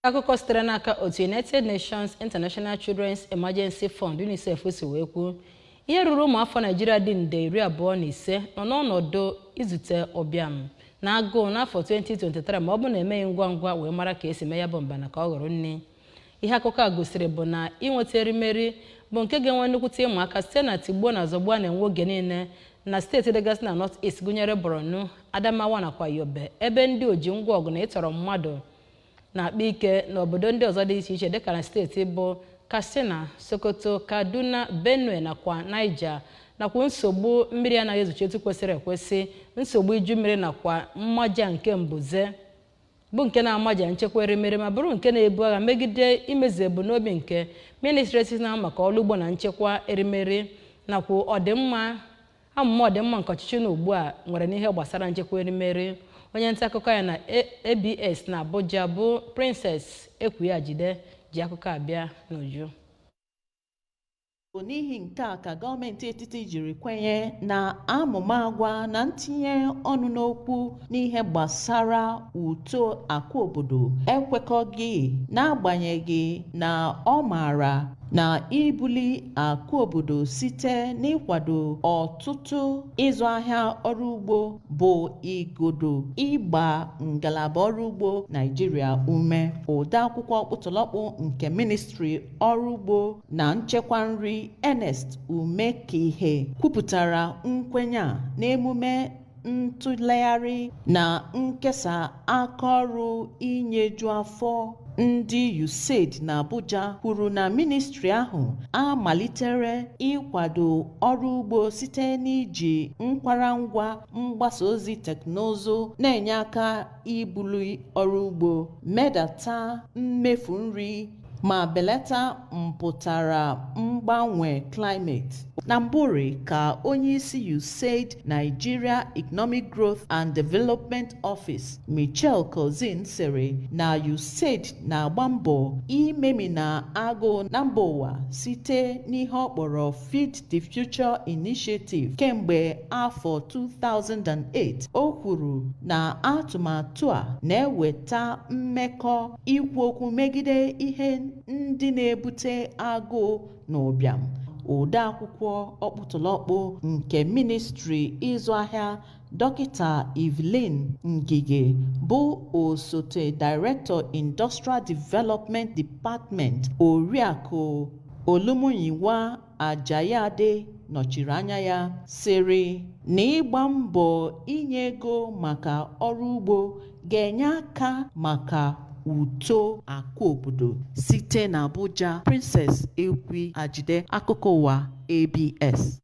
Akụkọ sitere n'aka otu United Nations International Children's Emergency Fund, UNICEF, si wee kwuo, ihe ruru ụmụafọ Naijiria dị nde 25 nọ n'ọnọdụ izute ụbịam na agụụ n'afọ 2023 ma ọ bụ na emeghị ngwa ngwa wee mara ka esi mee ya bụ mbana ka ọ ghọrọ nri. Ihe akụkọ a gosiri bụ na inweta erimeri bụ nke ga-enwe nnukwute ịma aka site na tigbuo na zọgbuo a na-enwe oge niile na steeti dịgasị na North East, gụnyere Borno, Adamawa nakwa Yobe, ebe ndị oji ngwa ọgụ na ịtọrọ mmadụ na-akpa ike n'obodo ndị ọzọ dị iche iche, dịka na steeti bụ Katsina, Sokoto, Kaduna, Benue nakwa Niger, nakwa nsogbu mmiri anaghị ezochi etu kwesịrị ekwesị, nsogbu iju mmiri nakwa mmaja nke mbuze, bụ nke na-amaja nchekwa erimeri ma bụrụ nke na-ebu agha megide imezu ebumnobi nke ministri si na maka ọrụ ugbo na nchekwa erimeri nakwa ọdịmma amụma ọdịmma nke ọchịchị na ugbu a nwere n'ihe gbasara nchekwa erimeri. Onye nta akụkọ ya na ABS na Abuja bụ Princess Ekwuyajide ji akụkọ abịa n'uju. N'ihi nke a ka gọọmenti etiti jiri kwenye na amụma agwa na ntinye ọnụ n'okwu n'ihe gbasara uto akụ obodo ekwekọghị, n'agbanyeghị na ọ maara na ibuli akụ obodo site n'ịkwado ọtụtụ ịzụ ahịa ọrụ ugbo bụ igodo ịgba ngalaba ọrụ ugbo Naijiria ume. Ode akwụkwọ ọkpụtọrọkpụ nke ministri ọrụ ugbo na nchekwa nri, Ernest Umekihe, kwupụtara nkwenye a n'emume ntụlegharị na nkesa akaọrụ inyeju afọ ndị USAID na Abuja, kwuru na ministri ahụ amalitere ịkwado ọrụ ugbo site n'iji nkwarangwa mgbasa ozi teknụzụ na-enye aka ibuli ọrụ ugbo, medata mmefu nri ma belata mpụtara mgbanwe climate. Na mbụri ka onyeisi USAID Nigeria Economic Growth and Development Office, Michel Cousin, sịrị na USAID na-agba mbọ imemina agụụ na mba ụwa site n'ihe ọ kpọrọ Feed the Future Initiative kemgbe afọ 2008. O kwuru na atụmatụ a na-eweta mmekọ ikwu okwu megide ihe ndị na-ebute agụụ na ụbịam. Ode akwụkwọ ọkpụtọrọkpụ nke ministri ịzụ ahịa, Dọkịta Evelyn Ngige, bụ osote Director, Industrial Development Department, Oriakụ Olumuyiwa Ajayi nọchiri anya ya, sịrị na ịgba mbọ inye ego maka ọrụ ugbo ga-enye aka maka uto akụ obodo. Site n'Abuja, Princess Ekwi Ajide, akụkọ ụwa ABS.